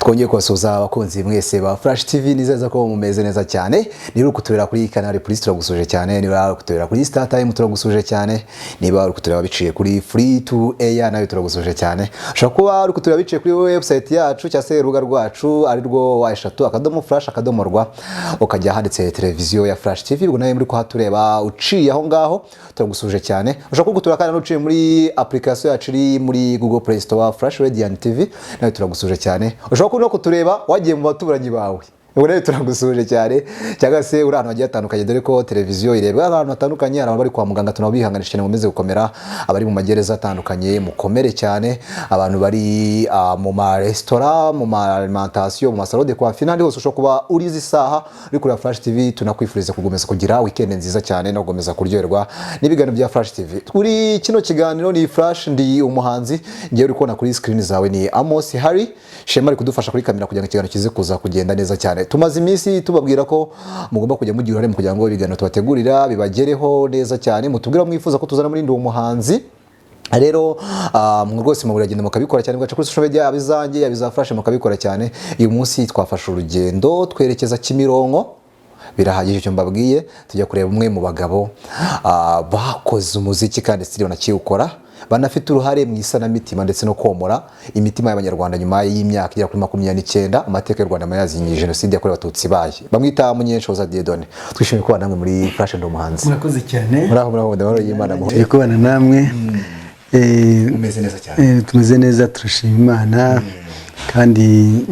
Twongeye kubasuhuza, abakunzi mwese ba Flash TV. Nizeza ko mumeze neza cyane. Niba uri kutureba kuri Canal Plus, turagusuje cyane. Niba uri kutureba kuri Star Time, turagusuje cyane. Niba uri kutureba biciye kuri Free to Air, nawe turagusuje cyane. Ushobora kuba uri kutureba biciye kuri website yacu cyangwa se urubuga rwacu, ari rwo www.flash.rw, ukajya handitse televiziyo ya Flash TV. Ubwo nawe muri kuhatureba uciye aho ngaho, turagusuje cyane. Ushobora kuba kutureba kandi uciye muri application yacu iri muri Google Play Store, Flash Radiant TV, nawe turagusuje cyane. Ushobora no kutureba wagiye mu baturanyi bawe, ubwo nawe turagusuje cyane, cyangwa se uri ahantu hagiye hatandukanye, dore ko televiziyo irebwa ahantu hatandukanye. Hari abari kwa muganga, tunabihanganisha cyane, mukomeze gukomera. Abari mu magereza atandukanye, mukomere cyane. Abantu bari mu maresitora, mu ma alimentation, mu ma salon de coiffure n'ahandi hose ushobora kuba uri izi saha uri kureba Flash TV, tunakwifuriza gukomeza kugira weekend nziza cyane no gukomeza kuryoherwa n'ibiganiro bya Flash TV. Kuri kino kiganiro ni Flash Ndi Umuhanzi. Ngewe uri kubona kuri screen zawe ni Amos Harry Shema, ari kudufasha kuri kamera kugira ngo ikiganiro kize kuza kugenda neza cyane. Tumaze iminsi tubabwira ko mugomba kujya mugira uruhare mu kugira ngo ibiganiro tubategurira bibagereho neza cyane. Mutubwire aho mwifuza ko tuzana muri Ndi Umuhanzi. Rero rwose muragenda mukabikora cyane, mugaca kuri social media, yaba izanjye, yaba iza Flash, mukabikora cyane. Uyu munsi twafashe urugendo twerekeza Kimironko, birahagije icyo mbabwiye. Tujya kureba umwe mu bagabo bakoze umuziki kandi still banakiwukora, banafite uruhare mu isanamitima ndetse no komora imitima y'Abanyarwanda nyuma y'imyaka igera kuri 29 amateka y'u Rwanda yazinye jenoside yakorewe Abatutsi baye. Bamwita Munyenshoza Dieudonné. Twishimiye kubana namwe muri Flash Ndi Umuhanzi. Murakoze cyane. Muraho, muraho, ndabona y'Imana. Turi kubana namwe. Mumeze neza cyane. Tumeze neza, turashima Imana. Kandi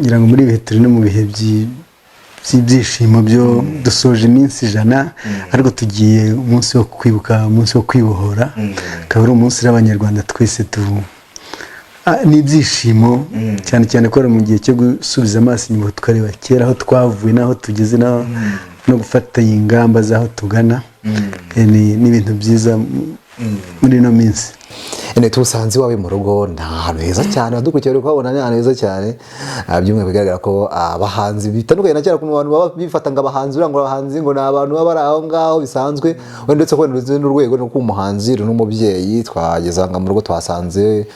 ngira ngo muri ibihe turi no mu bihe by'ibyishimo byo dusoje iminsi 100, ariko tugiye umunsi wo kwibuka, umunsi wo kwibohora, akaba ari umunsi w'Abanyarwanda twese tu ni ibyishimo cyane cyane ko ari mu gihe cyo gusubiza amaso inyuma, tukareba kera aho twavuye n'aho tugeze, no gufata ingamba z'aho tugana. Ni ibintu byiza muri ino minsi. Ene tusanze iwawe mu rugo, ni ahantu heza cyane. Abadukurikiye bari kuhabona, ni ahantu heza cyane. By'umwihariko bigaragara ko abahanzi bitandukanye na kera, ku bantu baba bifata ngo abahanzi, buriya ngo abahanzi ngo ni abantu baba bari aho ngaho bisanzwe. Wenda uretse ko wenda uzi n'urwego no kuba umuhanzi uri n'umubyeyi. Twageze aha mu rugo, twasanze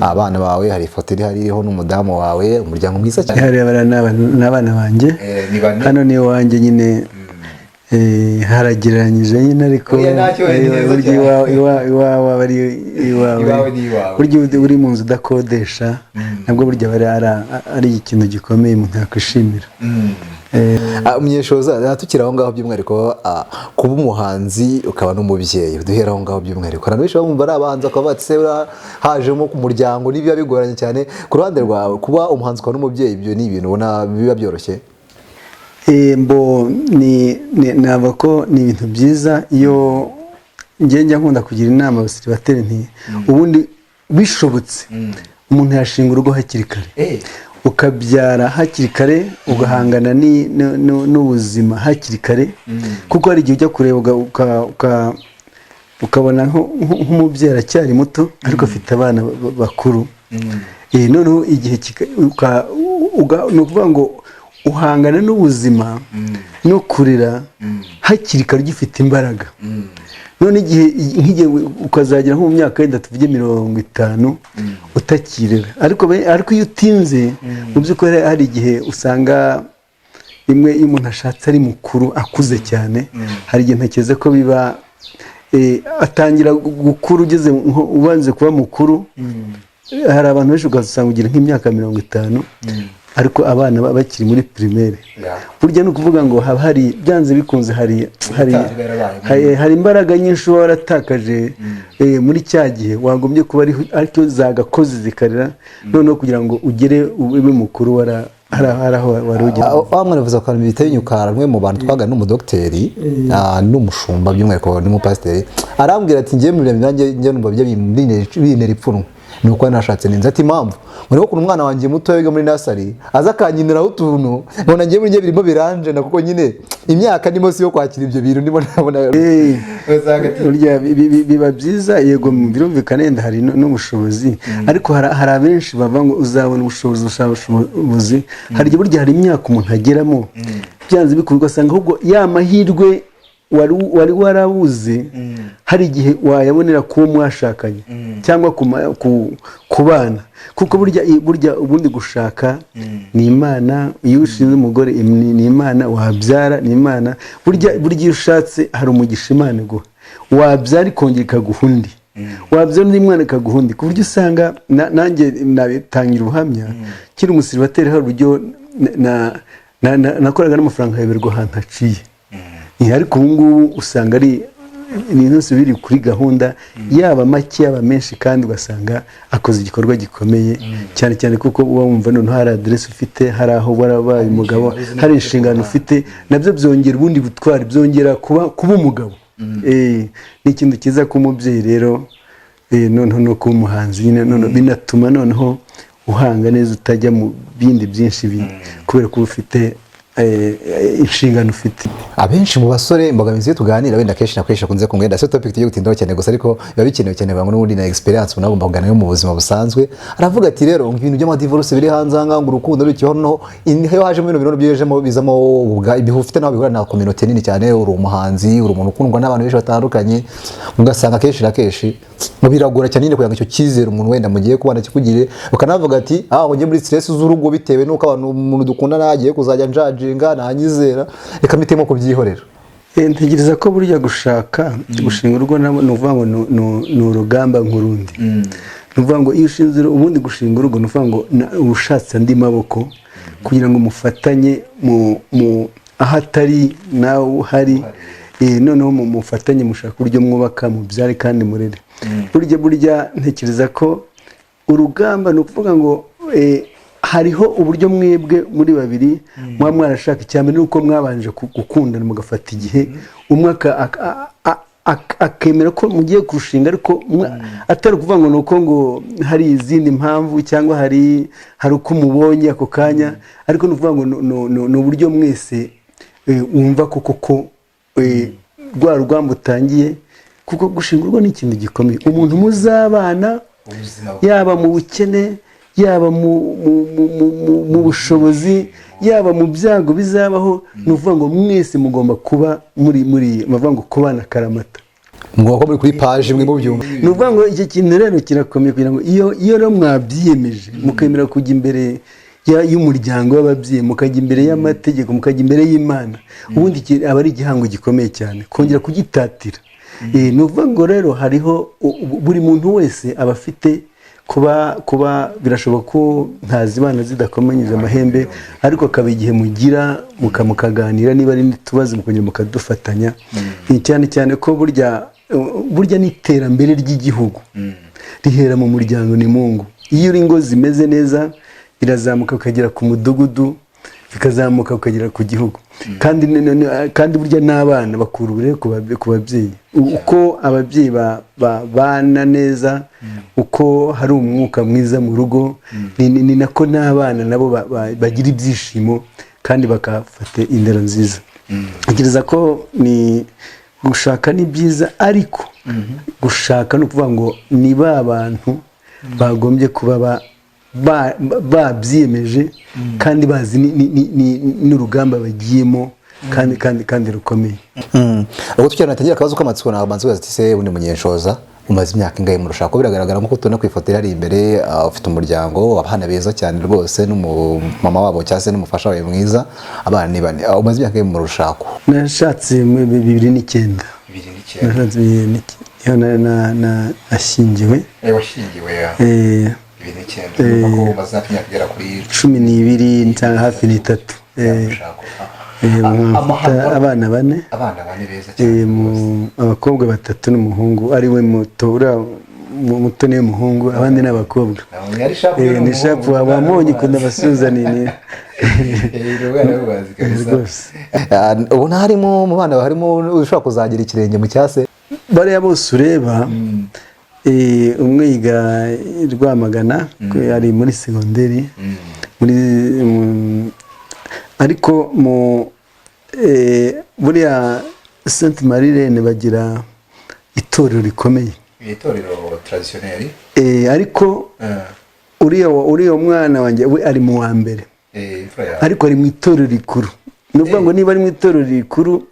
abana bawe, hari ifoto iri hariho n'umudamu wawe, umuryango mwiza cyane. Hariya bariya ni abana banjye. Ni bane. Hano ni iwanjye nyine, haragereranyije nyine, ariko Oya, ntacyo, ni heza burya cyane. Iwawe aba ari iwawe. Iwawe ni iwawe. Burya uri mu nzu udakodesha, nabwo burya aba ari ikintu gikomeye umuntu yakwishimira. Munyeshoza, tukiri aho ngaho, by'umwihariko kuba umuhanzi ukaba n'umubyeyi, duhera aho ngaho. By'umwihariko abantu benshi bumva ari abahanzi bakaba bati: "Se buriya hajemo ku muryango n'ibiba bigoranye cyane?" Ku ruhande rwawe, kuba umuhanzi ukaba n'umubyeyi, ibyo ni ibintu ubona biba byoroshye? Mbo ni navuga ko ni ibintu byiza. Iyo njye njya nkunda kugira inama abasiribateri nti ubundi bishobotse umuntu yashinga urugo hakiri kare, ukabyara hakiri kare, ugahangana n'ubuzima hakiri kare, kuko hari igihe ujya kureba ukabona nk'umubyeyi aracyari muto ariko afite abana bakuru. Noneho igihe ni ukuvuga ngo uhangana n'ubuzima no kurera hakiri kare ugifite imbaraga. None igihe nk'igihe ukazagera nko mu myaka wenda tuvuge 50 utakirera, ariko iyo utinze, mu by'ukuri hari igihe usanga rimwe iyo umuntu ashatse ari mukuru, akuze cyane, hari igihe ntekereza ko biba atangira gukura ugeze ubanze kuba mukuru. Hari abantu benshi ugasanga ugira nk'imyaka 50 ariko abana bakiri muri primaire. Burya ni ukuvuga ngo haba hari byanze bikunze hari Yarabaye. hari imbaraga nyinshi uba waratakaje muri cya gihe wagombye kuba aricyo zagakoze zikarera, noneho kugira ngo ugere ube mukuru hari aho wari ugeze. Wa mwana avuze akantu bita inyukara. Umwe mu bantu twagana n'umudogiteri, n'umushumba, by'umwihariko n'umupasiteri, arambwira ati: "Ngiye mu bintu nanjye njye numva bijya bintera ipfunwe, ni uko nashatse ninzi." Ati: "Impamvu ngo ni ukuntu umwana wanjye muto wiga muri nursery aza akankiniraho utuntu, nkabona ngiye muri njye birimo biranjena, kuko nyine imyaka ndimo si yo kwakira ibyo bintu ndimo nabona." Usanga Burya biba byiza, yego birumvikana, yenda hari n'ubushobozi, ariko hari abenshi bavuga ngo uzabona ubushobozi, uzabona ubushobozi. Hari igihe burya hari imyaka umuntu ageramo byanze bikunze ugasanga ahubwo ya mahirwe. wari warabuze, hari igihe wayabonera kuwo mwashakanye cyangwa ku bana, kuko burya ubundi gushaka ni Imana. Iyo ushinze umugore ni Imana, wabyara ni Imana. Burya iyo ushatse hari umugisha Imana iguha, wabyara ikongera ikaguha undi, wabyara undi mwana ikaguha undi, ku buryo usanga nanjye nabitangira ubuhamya nkiri umusiribateri, hari uburyo nakoraga n'amafaranga nkayoberwa ahantu haciye. Ariko ubu ngubu usanga ari ibintu byose biri kuri gahunda, yaba make yaba menshi, kandi ugasanga akoze igikorwa gikomeye cyane cyane, kuko uba wumva noneho hari aderesi ufite, hari aho warabaye umugabo, hari inshingano ufite, nabyo byongera ubundi butwari, byongera kuba umugabo. Ni ikintu cyiza ku mubyeyi rero, noneho no kuba umuhanzi nyine, noneho binatuma noneho uhanga neza, utajya mu bindi byinshi kubera ko uba ufite inshingano ufite. Abenshi mu basore, imbogamizi iyo tuganira wenda kenshi na kenshi akunze kumwenda, si topic tugiye gutindaho cyane gusa, ariko biba bikenewe cyane bangwa n'ubundi na experience umuntu agomba kuganira mu buzima busanzwe. Aravuga ati rero ibintu by'amadivorce biri hanze aha ngaha, ngo urukundo rukibaho, noneho iyo hajemo ibintu bintu byejemo bizamo ibihu ufite naho bihura na community nini cyane. Uri umuhanzi, uri umuntu ukundwa n'abantu benshi batandukanye, ugasanga kenshi na kenshi ngo biragora cyane nyine kugira ngo icyo cyizere umuntu wenda mugiye kubana kikugire. Bakanavuga ati ah, ngo njye muri stress z'urugo bitewe n'uko abantu umuntu dukundana agiye kuzajya njajinga ntanyizera, reka mpitemo kubyihorera. Ntekereza ko burya gushaka, gushinga urugo ni ukuvuga ngo ni urugamba nk'urundi. Ni ukuvuga ngo iyo ushinze ubundi gushinga urugo ni ukuvuga ngo uba ushatse andi maboko kugira ngo mufatanye mu aho atari nawe uhari. Noneho mufatanye mushaka uburyo mwubaka, mubyare kandi murere. Burya ntekereza ko urugamba ni ukuvuga ngo hariho uburyo mwebwe muri babiri muba mwarashaka. Icya mbere ni uko mwabanje gukundana, mugafata igihe, umwe akemera ko mugiye kurushinga, ariko atari ukuvuga ngo ni uko ngo hari izindi mpamvu cyangwa hari uko umubonye ako kanya, ariko ni ukuvuga ngo ni uburyo mwese wumva koko ko rwa rugamba utangiye, kuko gushinga urugo ni ikintu gikomeye. Umuntu muzabana, yaba mu bukene, yaba mu bushobozi, yaba mu byago bizabaho, ni ukuvuga ngo mwese mugomba kuba muri bavuga ngo kubana akaramata. Ngo ko muri kuri page imwe mubyumva. Ni ukuvuga ngo icyo kintu rero kirakomeye, kugira ngo iyo rero mwabyiyemeje, mukemera kujya imbere y'umuryango w'ababyeyi, mukajya imbere y'amategeko, mukajya imbere y'Imana, ubundi aba ari igihango gikomeye cyane kongera kugitatira. Ni ukuvuga ngo rero hariho buri muntu wese aba afite kuba birashoboka ko ntazibana zidakomanyije amahembe, ariko akaba igihe mugira mukaganira, niba ari n'utubazo mukongera mukadufatanya. Ni cyane cyane ko burya n'iterambere ry'igihugu rihera mu muryango, ni mu ngo. Iyo uri ingo zimeze neza, birazamuka ukagera ku mudugudu, bikazamuka ukagera ku gihugu. Kandi burya n'abana bakura uburere ku babyeyi. Uko ababyeyi babana neza, uko hari umwuka mwiza mu rugo, ni nako n'abana nabo bagira ibyishimo kandi bakafata indero nziza. Ntekereza ko ni gushaka ni byiza, ariko gushaka ni ukuvuga ngo ni ba bantu bagombye kuba babyiyemeje kandi bazi n'urugamba bagiyemo kandi rukomeye. Ubwo tukiri natangira akabazo k'amatsiko, nabanza kubaza ati se ubundi Munyenshoza umaze imyaka ingahe mu rushako? Biragaragara nk'uko tubona ku ifoto iri imbere, ufite umuryango, abana beza cyane rwose, n'umumama wabo cyangwa se n'umufasha wawe mwiza, abana ni bane. Umaze imyaka ingahe mu rushako? Nashatse muri 2009. 2009. Nashatse 2009, niho nashyingiwe. Washyingiwe 2009, urumva ko umaze hafi imyaka igera kuri 12 cyangwa hafi n'itatu. Mfite abana bane. Abana bane beza cyane. Abakobwa batatu n'umuhungu ari we muto. Uriya muto niwe muhungu, abandi ni abakobwa. Yari shapu. Ni shapu wamubonye ukuntu abasuhuza ni rwose. Ubona harimo mu bana harimo ushobora kuzagira ikirenge mu cyase? Bariya bose ureba, umwe yiga i Rwamagana, ari muri segonderi muri ariko mu buriya Sainte Marie Reine bagira itorero rikomeye. Itorero traditionnel. Ariko uriya mwana wanjye we ari mu wa mbere, Imfura yawe. Ariko ari mu itorero rikuru. Ni ukuvuga ngo niba ari mu itorero rikuru,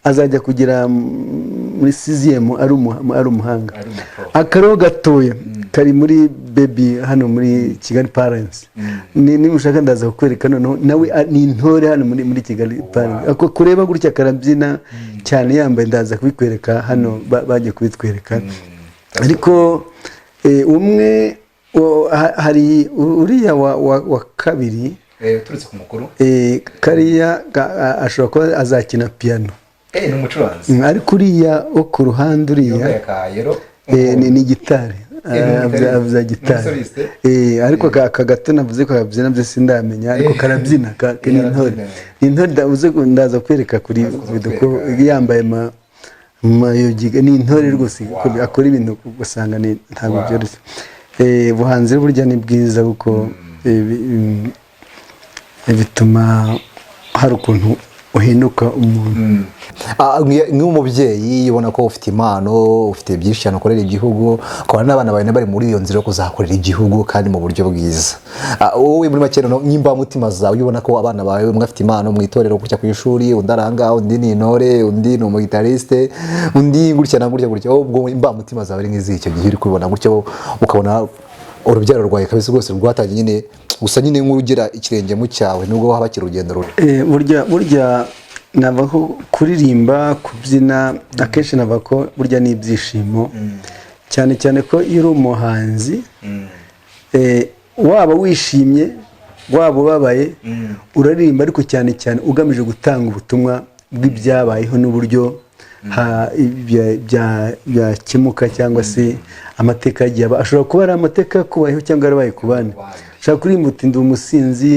azajya kugera muri sixième ari umuhanga. Ari umupro. Akaroho gatoya kari muri baby hano muri Kigali Parents. Niba ushaka ndaza kukwereka. Noneho nawe ni intore hano muri Kigali Parents. Ako kureba gutya karabyina cyane yambaye. Ndaza kubikwereka hano, bagiye kubitwereka. Ariko umwe hari uriya wa kabiri. Uturutse ku mukuru. Kariya ashobora kuba azakina piyano. Ni umucuranzi. Ariko uriya wo ku ruhande uriya yambaye akayero. Ni gitari. Ni guitariste. Avuza Ni gitari. umusoliste? Ariko aka gato navuze ko kabyina byo sindamenya, ariko karabyina, ni intore. Arabyina. Ni intore, ndavuze ko ndaza kwereka kuri Ndaza kuza video ko kutwereka. yambaye mayogi, ni intore rwose. Akora ibintu ugasanga ni ntabwo byoroshye. Ubuhanzi rero burya ni bwiza kuko bituma hari ukuntu uhinduka umuntu. Nk'umubyeyi ubona ko ufite impano, ufite byinshi cyane ukorera igihugu, ukabona n'abana bawe bari muri iyo nzira yo kuzakorera igihugu kandi mu buryo bwiza. Wowe muri make noneho nk'imbamutima zawe, iyo ubona ko abana bawe umwe afite impano mu itorero gutya ku ishuri, undi aranga, undi ni intore, undi ni umugitariste, undi gutya na gutya gutya, wowe ubwo imbamutima zawe ari nk'izihe icyo gihe uri kubibona gutyo, ukabona urubyaro rwawe kabisa rwose rwatangiye nyine gusa nyine nk'urugira ikirenge mu cyawe, nubwo haba hakiri urugendo rure? Burya navuga ko kuririmba, kubyina, akenshi navuga ko burya ni ibyishimo, cyane cyane ko iyo uri umuhanzi, waba wishimye, waba ubabaye, uraririmba, ariko cyane cyane ugamije gutanga ubutumwa bw'ibyabayeho n'uburyo byakemuka, cyangwa se amateka yagiye aba, ashobora kuba ari amateka yakubayeho cyangwa yarabaye ku bandi. Ushobora kuririmba uti: "Ndi umusinzi,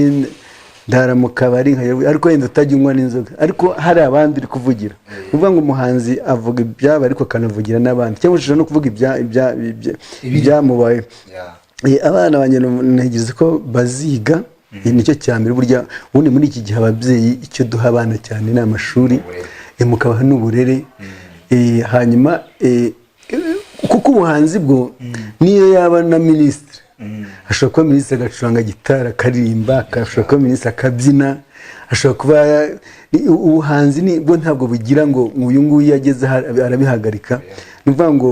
ndara mu kabari," ariko wenda utajya unywa n'inzoga, ariko hari abandi uri kuvugira. Ni ukuvuga ngo umuhanzi avuga ibyaba ariko akanavugira n'abandi, cyangwa ushobora no kuvuga ibyamubayeho. Abana banjye ntegereza ko baziga. Nicyo cya mbere. Burya ubundi muri iki gihe ababyeyi icyo duha abana cyane ni amashuri, mukabaha n'uburere. Hanyuma kuko ubuhanzi bwo niyo yaba na minisitiri, ashobora kuba minisitiri agacuranga gitari akaririmba, ashobora kuba minisitiri akabyina, ashobora kuba ubuhanzi ni bwo ntabwo bugira ngo uyu nguyu yageze aha arabihagarika. Ni ukuvuga ngo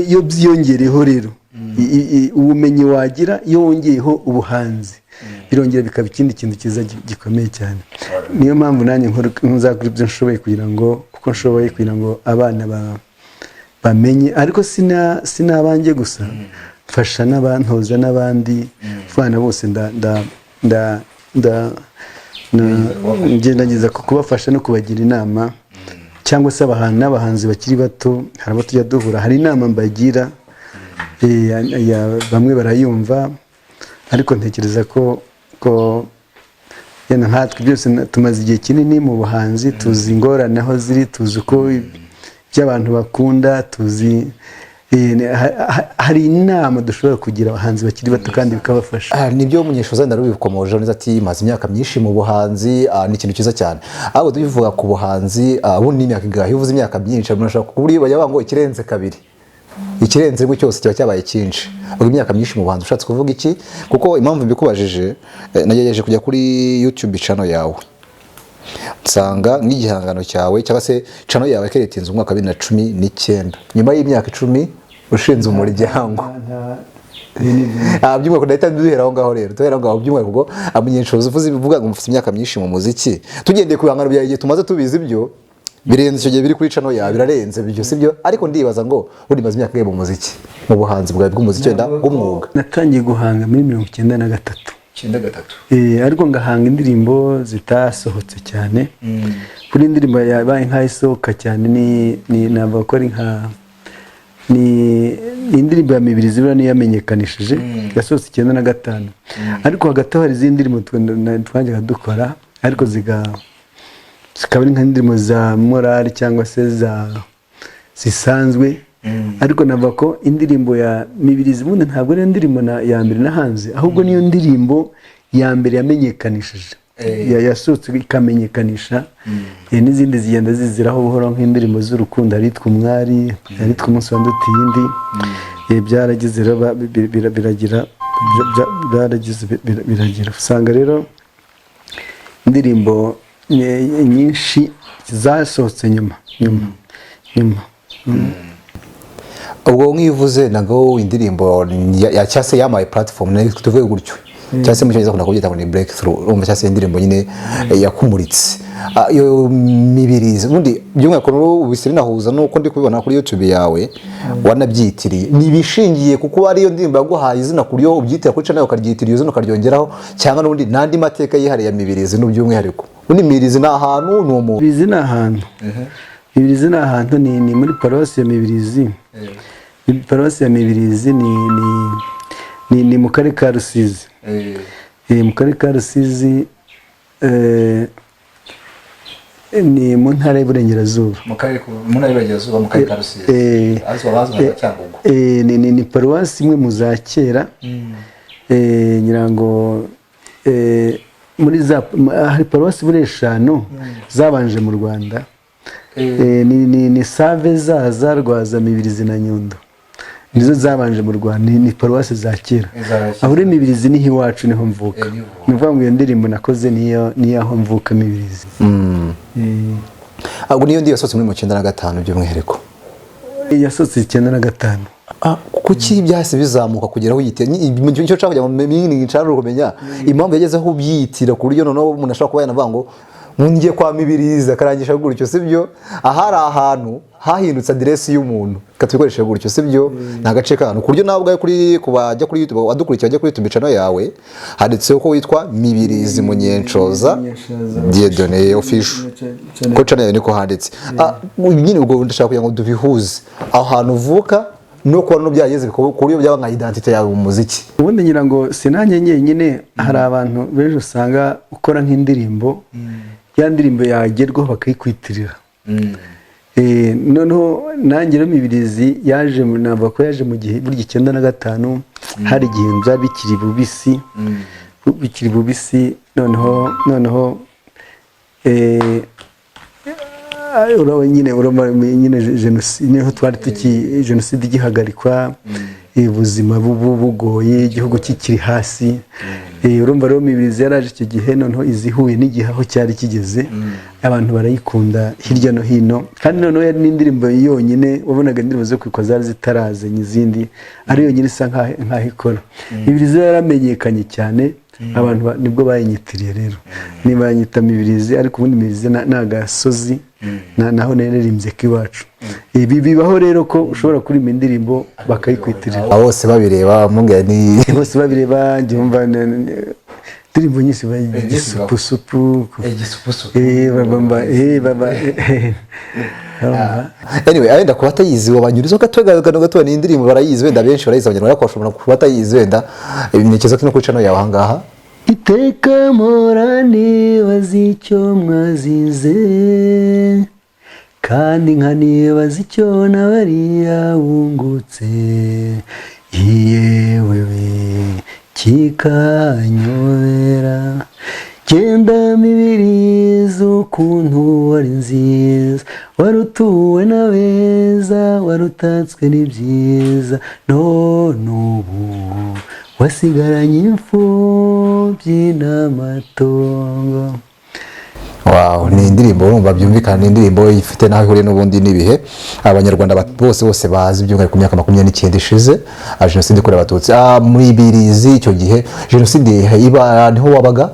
iyo byiyongereyeho rero, ubumenyi wagira, iyo wongeyeho ubuhanzi, birongera bikaba ikindi kintu cyiza gikomeye cyane. Niyo mpamvu nanjye nzakora ibyo nshoboye kugira ngo, uko nshoboye kugira ngo abana bamenye. Ariko sinabanjye gusa, mfasha n'abantoza n'abandi bana bose, nda nda nda nda ngerageza kubafasha no kubagira inama, cyangwa se n'abahanzi bakiri bato hari abo tujya duhura, hari inama mbagira. Bamwe barayumva, ariko ntekereza ko yenda nkatwe byose tumaze igihe kinini mu buhanzi, tuzi ingorane aho ziri, tuzi uko ibyo abantu bakunda, tuzi hari inama dushobora kugira abahanzi bakiri bato kandi bikabafasha. Nibyo Munyeshoza ndabikomoje neza, ati maze imyaka myinshi mu buhanzi. Ni ikintu cyiza cyane. Ahubwo tubivuga ku buhanzi, ubundi ni imyaka ingahe? Iyo uvuze imyaka myinshi, umuntu ashobora kuba bajya bavuga ngo ikirenze kabiri, ikirenze rimwe cyose kiba cyabaye cyinshi. Ubwo imyaka myinshi mu buhanzi ushatse kuvuga iki? Kuko impamvu mbikubajije, nagerageje kujya kuri YouTube channel yawe, nsanga nk'igihangano cyawe cyangwa se channel yawe keretinze umwaka wa 2019, nyuma y'imyaka 10 ushinze umuryango. By'umwihariko ndahita duhera aho ngaho rero, duhera aho ngaho by'umwihariko. Ubwo Munyeshoza uvuze, uvuga ngo mufite imyaka myinshi mu muziki, tugendeye ku bihangano byawe igihe tumaze tubizi, ibyo birenze icyo gihe biri kuri channel yawe, birarenze ibyo, sibyo? Ariko ndibaza ngo ubundi maze imyaka ingahe mu muziki, mu buhanzi bwawe bw'umuziki, wenda bw'umwuga? Natangiye guhanga muri 93. 93. Ariko ngahanga indirimbo zitasohotse cyane. Kuri indirimbo yabaye nk'aho isohoka cyane ni navuga ko ari nka ni indirimbo ya Mibirizi, buriya niyo yamenyekanishije, yasohotse 95. Ariko hagati aho hari izindi ndirimbo twajyaga dukora, ariko zikaba ari nk'indirimbo za morali cyangwa se za zisanzwe. Ariko navuga ko indirimbo ya Mibirizi ubundi ntabwo ariyo ndirimbo ya mbere nahanze, ahubwo niyo ndirimbo ya mbere yamenyekanishije, yasohotse ikamenyekanisha. N'izindi zigenda ziziraho buhoro, nk'indirimbo z'urukundo, aritwa Umwari, aritwa Umunsi Wandutiye Indi. Byaragize rero biragira byaragize biragira, usanga rero indirimbo nyinshi zasohotse nyuma nyuma nyuma. Ubwo nk'ivuze nabwo indirimbo cyangwa se yamaye platform, nayo tuvuge gutyo, cyangwa se mu Cyongereza bakunda kubyita ngo ni breakthrough, urumva, cyangwa se indirimbo nyine yakumuritse. Iyo Mibirizi ubundi by'umwihariko n'ubu bise binahuza nuko ndi kubibona kuri YouTube yawe wanabyitiriye, ni ibishingiye kuko ariyo ndirimbo yaguhaye izina ku buryo ubyitira kuri channel ukaryitira iyo zina ukaryongeraho, cyangwa n'ubundi n'andi mateka yihariye ya Mibirizi n'by'umwihariko? Ubundi Mibirizi ni ahantu, ni umuntu? Mibirizi ni ahantu. Mibirizi ni ahantu, ni muri paruwasi ya Mibirizi. Paruwasi ya Mibirizi ni mu karere ka Rusizi. Mu karere ka Rusizi, ni mu Ntara y'Iburengerazuba. Mu karere, mu Ntara y'Iburengerazuba, mu karere ka Rusizi, ariko abazwi nka Cyangugu. Ni paruwasi imwe mu za kera. Ngira ngo muri za hari paruwasi muri 5 zabanje mu Rwanda. Ni Save, Zaza, Rwaza, Mibirizi na Nyundo, nizo zabanje mu Rwanda. Ni paruwasi za kera. Za kera. Aho uri Mibirizi niho iwacu, niho mvuka. Niho. Ni ukuvuga ngo iyo ndirimbo nakoze niyo aho mvuka Mibirizi. Ahubwo niyo ndiyo yasohotse muri 95 by'umwihariko? Yasohotse 95. Kuki byahise bizamuka kugera aho uyitira? Mu gihe cyo nshaka kugira ngo menye, nshaka kumenya impamvu yagezeho ubyitira, ku buryo noneho umuntu ashobora kuba yanavuga ngo ngiye kwa Mibirizi, akarangisha gutyo, sibyo? Ahari ahantu hahindutse aderesi y'umuntu, reka tubikoreshe gutyo, sibyo? Ni agace k'ahantu, ku buryo nawe ubwawe kuri ku bajya kuri YouTube, wadukurikiye bajya kuri YouTube channel yawe, handitseho ko witwa Mibirizi Munyenshoza Dieudonné Official, ko channel yawe niko handitse. Nyine ubwo ndashaka kugira ngo dubihuze, aho hantu uvuka no kuba no byageze ku buryo byaba nka identité yawe mu muziki. Ubundi ngira ngo si nanjye njyenyine, hari abantu benshi usanga ukora nk'indirimbo, ya ndirimbo yagerwaho bakayikwitirira. Noneho nanjye rero Mibirizi yaje navuga ko yaje mu gihe burya 95 hari igihe byari bikiri bubisi, bikiri bubisi. Noneho urabona nyine, urabona nyine jenoside niho twari tuki, jenoside igihagarikwa, ubuzima bugoye, igihugu kikiri hasi. Urumva rero Mibirizi yaraje icyo gihe, noneho izihuye n'igihe aho cyari kigeze, abantu barayikunda hirya no hino. Kandi noneho yari n'indirimbo yonyine wabonaga, indirimbo zo kwikwa zari zitarazanye izindi, ari yonyine isa nkaho ikora. Mibirizi yaramenyekanye cyane, abantu nibwo bayinyitiriye rero, nibayanyita Mibirizi. Ariko ubundi Mibirizi ni agasozi naho naririmbye k'iwacu. Ibi bibaho rero ko ushobora kuririmba indirimbo bakayikwitirira. Abo bose babireba mungaya ni Bose babireba, njye wumva indirimbo nyinshi Gisupusupu. Igisupusupu. Baba, urumva? Anyway, wenda ku batayizi wabanyurizaho gato gato gato. Ni indirimbo barayizi wenda, benshi barayizi Abanyarwanda, ariko bashobora kuba batayizi wenda. Ntekereza ko no kuri channel yawe ahangaha. Iteka mpora nibaza icyo mwazize, kandi nkanibaza icyo n'abariya bungutse, yewe kikanyobera. Genda Mibirizi, ukuntu wari nziza, wari utuwe n'abeza, wari utatswe n'ibyiza, none ubu wasigaranye imfubyi n'amatongo. Wow, ni indirimbo urumva byumvikana, ni indirimbo ifite n'aho ihuriye n'ubundi n'ibihe Abanyarwanda bose bose bazi, by'umwihariko ku myaka 29 ishize, jenoside yakorewe Abatutsi. Muri Mibirizi icyo gihe jenoside iba niho wabaga?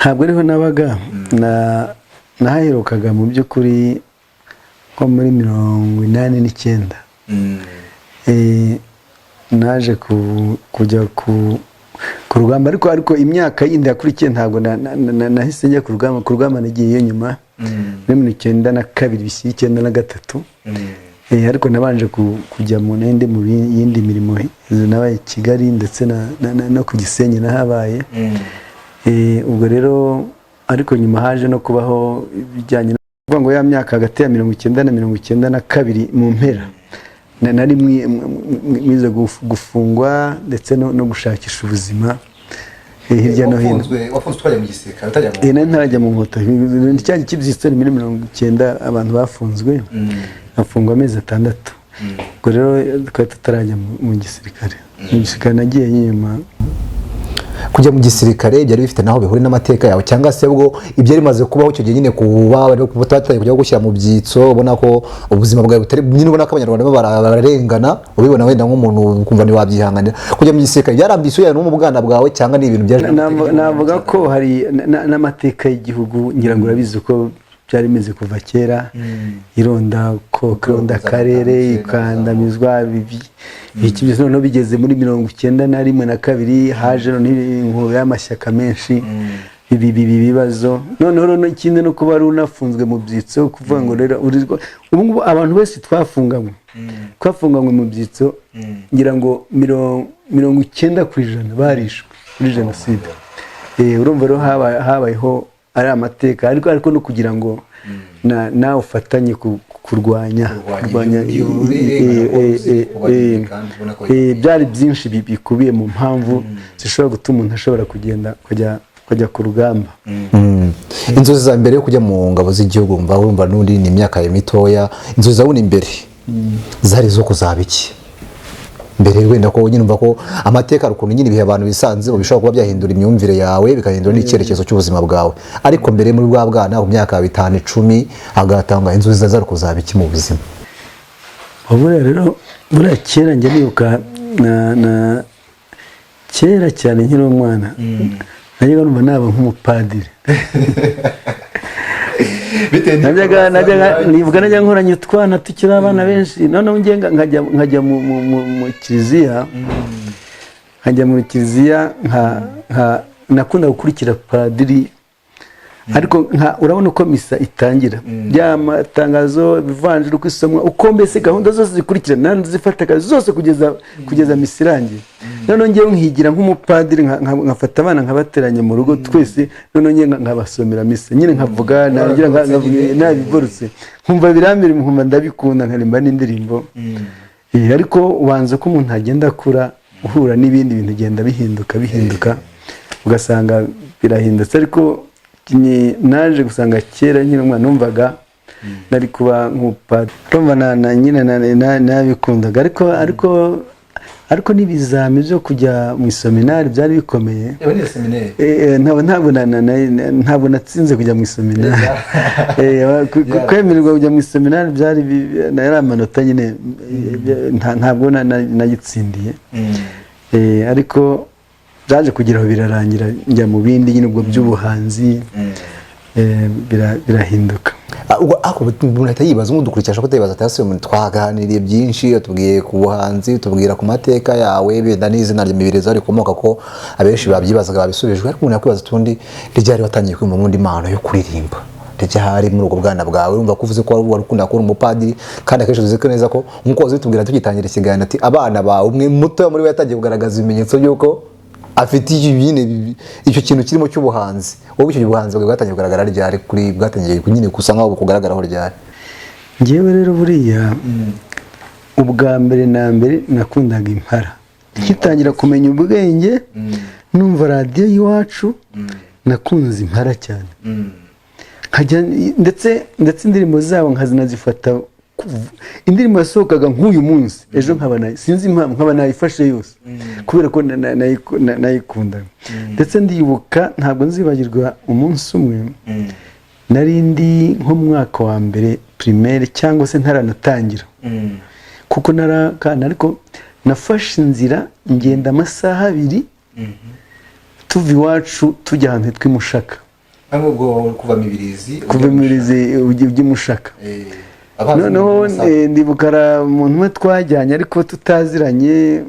Ntabwo ariho nabaga. Nahaherukaga mu by'ukuri nko muri 89. Naje kujya ku rugamba, ariko imyaka yindi yakurikiye ntabwo nahise njya ku rugamba. Ku rugamba nagiyeyo nyuma muri 92 bishyira 93. Ariko nabanje kujya mu yindi mu yindi mirimo, nabaye i Kigali ndetse no ku Gisenyi nahabaye. Ubwo rero ariko nyuma haje no kubaho ibijyanye no kuvuga ngo ya myaka hagati ya 90 na 92 mu mpera nari mwize gufungwa ndetse no gushakisha ubuzima hirya no hino. Wafunzwe utajya mu gisirikare, utajya mu Nari ntarajya mu Nkotanyi. Cya kibyitso ni muri 90 abantu bafunzwe, bafungwa amezi 6. Ubwo rero twari tutarajya mu gisirikare. Mu gisirikare nagiye nyuma. Kujya mu gisirikare byari bifite naho bihuriye n'amateka yawe, cyangwa se ubwo ibyari bimaze kubaho icyo gihe nyine, kuba bari batangiye kujya gushyira mu byitso, ubona ko ubuzima bwawe butari nyine, ubona ko Abanyarwanda bo bararengana, ubibona wenda nk'umuntu ukumva ntiwabyihanganira, kujya mu gisirikare byarambise no mu bwana bwawe, cyangwa ni ibintu byaje? Navuga ko hari n'amateka y'igihugu. Ngira ngo urabizi uko byari bimeze kuva kera, ironda koko, ironda akarere, ikandamizwa, iki byose. Noneho bigeze muri 91 na kabiri, haje noneho inkuba y'amashyaka menshi, ibi bibazo. Noneho rero ikindi no kuba wari unafunzwe mu byitso, kuvuga ngo rero ubu ngubu abantu bose twafunganywe mu byitso, ngira ngo 90% barishwe muri jenoside. Urumva rero habayeho ari amateka, ariko no kugira ngo nawe ufatanye kurwanya Kurwanya kurwanya iyo urengana ko uzi kuba kandi ubona ko byari byinshi bikubiye mu mpamvu zishobora gutuma umuntu ashobora kugenda kujya ku rugamba. Inzozi za mbere yo kujya mu ngabo z'igihugu, mva urumva n'undi ni imyaka yawe mitoya, inzozi zawe ni imbere zari zo kuzaba iki mbere? Wenda ko nyine umva ko amateka hari ukuntu nyine ibihe abantu bisanze bishobora kuba byahindura imyumvire yawe, bigahindura n'icyerekezo cy'ubuzima bwawe, ariko mbere muri bwa bwana, mu myaka 5, 10, agatanga inzozi zawe zari kuzaba iki mu buzima? Buriya rero, buriya kera njya nibuka na kera cyane nkiri umwana, najyaga numva naba nk'umupadiri. Najyaga nibuka najya nkoranya utwana tukiri abana benshi, noneho njye nkajya mu kiliziya, nkajya mu kiliziya, nka nakunda gukurikira padiri, ariko nka urabona uko misa itangira, bya matangazo, ivanjiri uko isomwa, uko mbese gahunda zose zikurikirana zifataga zose kugeza misa irangiye. Noneho ngewe nkigira nk'umupadiri, nkafata abana nkabateranya mu rugo twese, noneho ngewe nkabasomera misa nyine, nkavuga, nagira nkavuga nabiborotse, nkumva birambere, nkumva ndabikunda, nkaririmba n'indirimbo. Ariko ubanza ko umuntu agenda akura, uhura n'ibindi bintu, bigenda bihinduka bihinduka, ugasanga birahindutse. Ariko naje gusanga kera nkiri umwana numvaga nari kuba nk'umupadiri. Urumva nyine nabikundaga, ariko n'ibizami byo kujya mu iseminari byari bikomeye. Ntabwo natsinze kujya mu iseminari. Kwemererwa kujya mu iseminari byari yari amanota nyine, ntabwo nayitsindiye. Ariko byaje kugera aho birarangira, njya mu bindi nyine ubwo by'ubuhanzi, birahinduka. Ubwo ariko umuntu ahita yibaza, nk'udukurikira ashobora kutibaza ati: "Ese umuntu twaganiriye byinshi, tubwiye ku buhanzi, tubwira ku mateka yawe, benda n'izina rya Mibirizi aho rikomoka," ko abenshi babyibazaga babisubijwe, ariko umuntu yakwibaza utundi: ryari watangiye kwiyumva mu impano yo kuririmba? Ryari muri ubwo bwana bwawe? Urumva ko uvuze ko wari ukunda kuba umupadiri, kandi akenshi tuzi ko neza ko nk'uko wazi bitubwira tugitangira ikiganiro ati abana bawe, umwe muto muri we yatangiye kugaragaza ibimenyetso by'uko afite icyo nyine icyo kintu kirimo cy'ubuhanzi. Wowe icyo buhanzi bwawe bwatangiye kugaragara ryari, kuri bwatangiye nyine gusa nkaho bukugaragaraho ryari? Ngewe rero buriya ubwa mbere na mbere nakundaga Impara. Nkitangira kumenya ubwenge, numva radiyo y'iwacu, nakunze Impara cyane. Nkajya ndetse indirimbo zabo nkazinazifata, indirimbo yasohokaga nk'uyu munsi, ejo nkaba sinzi impamvu nkaba nayifashe yose, kubera ko nayikundaga. Ndetse ndibuka, ntabwo nzibagirwa, umunsi umwe nari ndi nko mu mwaka wa mbere primaire cyangwa se ntaranatangira, kuko narakana, ariko nafashe inzira ngenda amasaha 2 tuva iwacu tujya ahantu hitwa i Mushaka. Ubwo kuva Mibirizi? Kuva Mibirizi ujya i Mushaka. Noneho ndibuka hari umuntu umwe twajyanye ariko tutaziranye,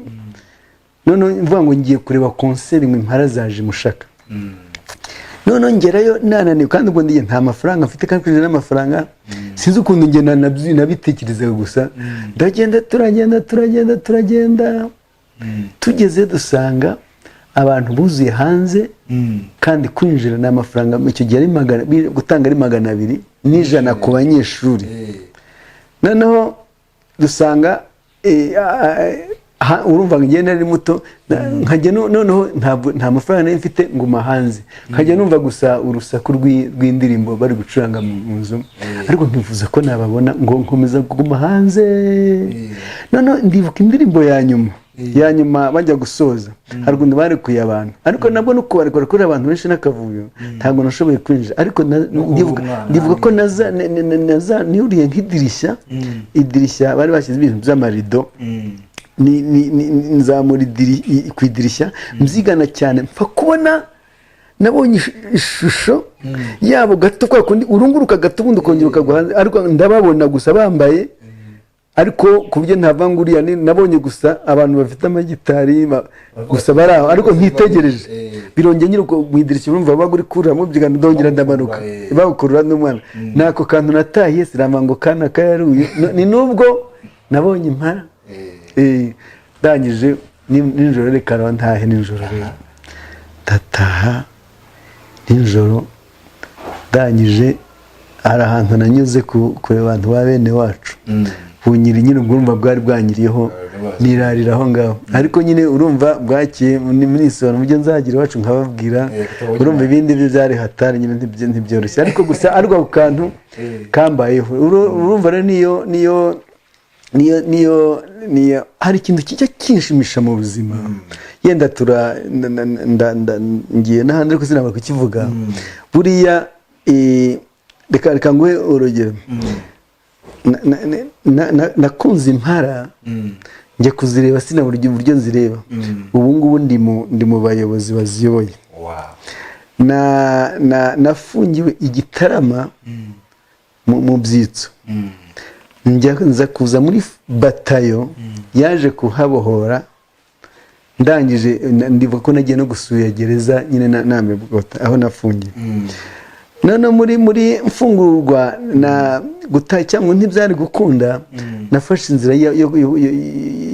noneho mvuga ngo ngiye kureba concert, ngo Impara zaje i Mushaka. Noneho ngerayo nananiwe, kandi ubwo ndiye nta mafaranga mfite, kandi kwinjira n'amafaranga, sinzi ukuntu ngenda nabitekerezaga gusa. Ndagenda, turagenda, turagenda, turagenda, tugeze dusanga abantu buzuye hanze, kandi kwinjira ni amafaranga, icyo gihe ari magana, gutanga ari 200 n'ijana ku banyeshuri. Noneho dusanga urumva ngo ngenda nari muto, nkajya noneho ntabwo nta mafaranga nari mfite, nguma hanze nkajya numva gusa urusaku rw'indirimbo bari gucuranga mu nzu, ariko nkifuza ko nababona, ngo nkomeza kuguma hanze. Noneho ndibuka indirimbo ya nyuma. Ya nyuma bajya gusoza, hari ukuntu barekuye abantu, ariko nabwo no kubarekura kuri abantu benshi n'akavuyo, ntabwo nashoboye kwinjira, ariko Umwana. Ndibuka ko naza nuriye nk'idirishya, idirishya bari bashyize ibintu by'amarido, nzamura ku idirishya, mbyigana cyane, mpfa kubona nabonye ishusho yabo gato, kwa kundi urunguruka gato ubundi ukongera ukagwa hanze, ariko ndababona gusa bambaye, ariko ku buryo ntava ngo uriya nabonye gusa abantu bafite amagitari gusa bari aho, ariko ntitegereje. Birongeye nyine ubwo mu idirishya, urumva baga uri kuramo byigana, ndongera ndamanuka. Bawukurura n'umwana nako kantu natahiye, sinama ngo kana kayaruye. Ni nubwo nabonye impara. Ndangije nijoro, reka rero ntahe nijoro, rero ndataha nijoro. Ndangije hari ahantu nanyuze kureba abantu ba bene wacu bunyiri nyine, ubwo urumva bwari bwanyiriyeho, nirarira aho ngaho, ariko nyine urumva bwakeye ni muri isoro mujye nzagira iwacu nkababwira. Kutabona. Urumva ibindi byo byari hatari nyine, ntibyoroshye, ariko gusa ariko ako kantu kambayeho. Urumva rero niyo hari ikintu kijya kinshimisha mu buzima, yenda tura ngiye n'ahandi, ariko sinabura kukivuga. Buriya reka nguhe urugero. Nakunze impara, njya kuzireba, sinabura uburyo nzireba. Ubu ngubu ndi mu bayobozi baziyoboye. Na nafungiwe igitarama mu byitso, njya nza kuza muri batayo yaje kuhabohora. Ndangije ndibuka ko nagiye no gusura gereza nyine namebwota aho nafungiwe. None muri mfungurwa na gutaha cyangwa ntibyari gukunda, nafashe inzira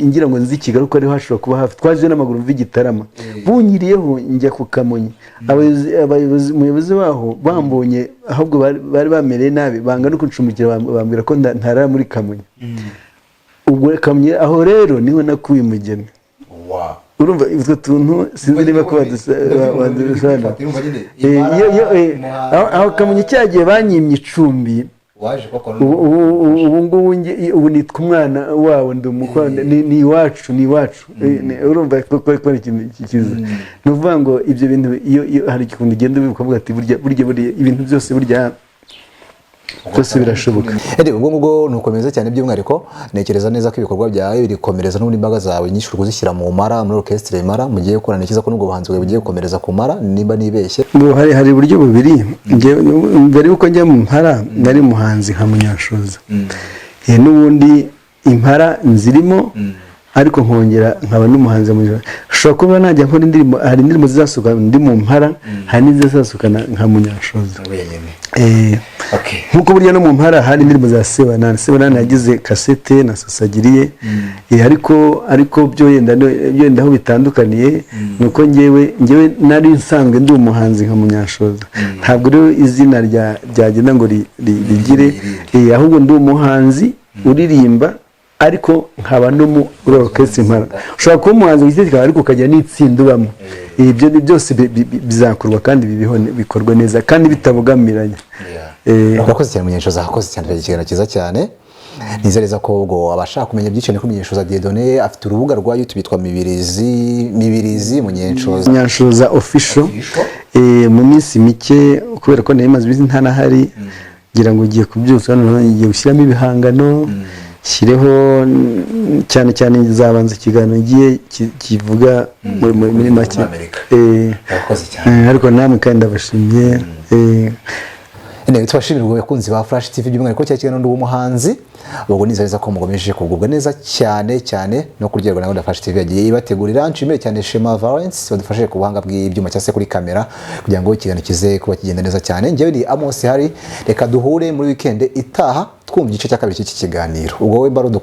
ngira ngo nzi Kigali kuko ariho hashobora kuba hafi. Twaje n'amaguru mva Igitarama, bunyiriyeho njya ku Kamonyi. Abayobozi, umuyobozi waho bambonye, ahubwo bari bamereye nabi, banga no kuncumbikira, bambwira ko ntarara muri Kamonyi. Ubwo Kamonyi aho rero niho nakuye umugeni. Urumva utwo tuntu, sinzi niba ko wadusobanura. Aho Kamonyi cyagiye banyimye icumbi. Waje koko. Ubu ngubu ubu nitwa umwana wabo, ndi umukwe, ni iwacu, ni iwacu. Urumva ko ari ikintu cyiza. Ni ukuvuga ngo ibyo bintu iyo hari ikintu ugenda ubibuka ukavuga ati burya burya burya ibintu byose, burya byose birashoboka. Ede, ubwo ngubwo nukomeza cyane, by'umwihariko ntekereza neza ko ibikorwa byawe biri komereza n'ubundi imbaraga zawe nyinshi uri kuzishyira mu mara, muri orchestre Mara mugiye gukorana. Ntekereza ko n'ubwo buhanzi bwawe bugiye gukomereza ku mara, nimba nibeshye. Ubu hari uburyo bubiri. Mbere y'uko njya mu mpara nari umuhanzi nka Munyanshoza. N'ubundi impara nzirimo, ariko nkongera nkaba n'umuhanzi mu ushobora kuba najya nkora indirimbo. Hari indirimbo zizasohoka ndi mu mpara, hari n'izizasohoka nka Munyanshoza. Wenyine. Nk'uko burya no mu mpara hari indirimbo za Sebanani. Sebanani yagize kasete na Sasagiriye. Ariko byo yenda aho bitandukaniye ni uko ngewe nari nsanzwe ndi umuhanzi nka Munyanshoza. Ntabwo rero izina ryagenda ngo rigire, ahubwo ndi umuhanzi uririmba, ariko nkaba no muri orchestre Impara. Ushobora kuba umuhanzi ku giti cyawe, ariko ukagira n'itsinda ubamo. Ibyo ni byose bizakorwa kandi bibiho, bikorwa neza kandi bitabogamiranye. Urakoze cyane Munyanshoza, akoze cyane, ikiganiro cyiza cyane. Nizereza ko ubwo abashaka kumenya byinshi ni ko Munyanshoza Dieudonné afite urubuga rwa YouTube yitwa Mibirizi Munyanshoza. Munyanshoza Official. Mu minsi mike, kubera ko nari maze iminsi ntanahari, ngira ngo ugiye kubyutsa noneho ngiye gushyiramo ibihangano, shyireho cyane cyane nzabanza ikiganiro ngiye kivuga muri make. Muri Amerika. Urakoze cyane. Ariko namwe kandi ndabashimiye. Anyway, tubashimirwe abakunzi ba Flash TV, by'umwihariko cya kiganiro Ndi Umuhanzi. Ubwo nizeza ko mugomeje kugubwa neza cyane cyane no kuryoherwa na gahunda Flash TV yagiye ibategurira. Nshimire cyane Shema Valence wadufashije ku buhanga bw'ibyuma cyangwa se kuri kamera kugira ngo ikiganiro kize kuba kigenda neza cyane. Njyewe ni Amos Hari, reka duhure muri weekend itaha twumva igice cya kabiri cy'iki kiganiro. Ubwo wowe Barudu.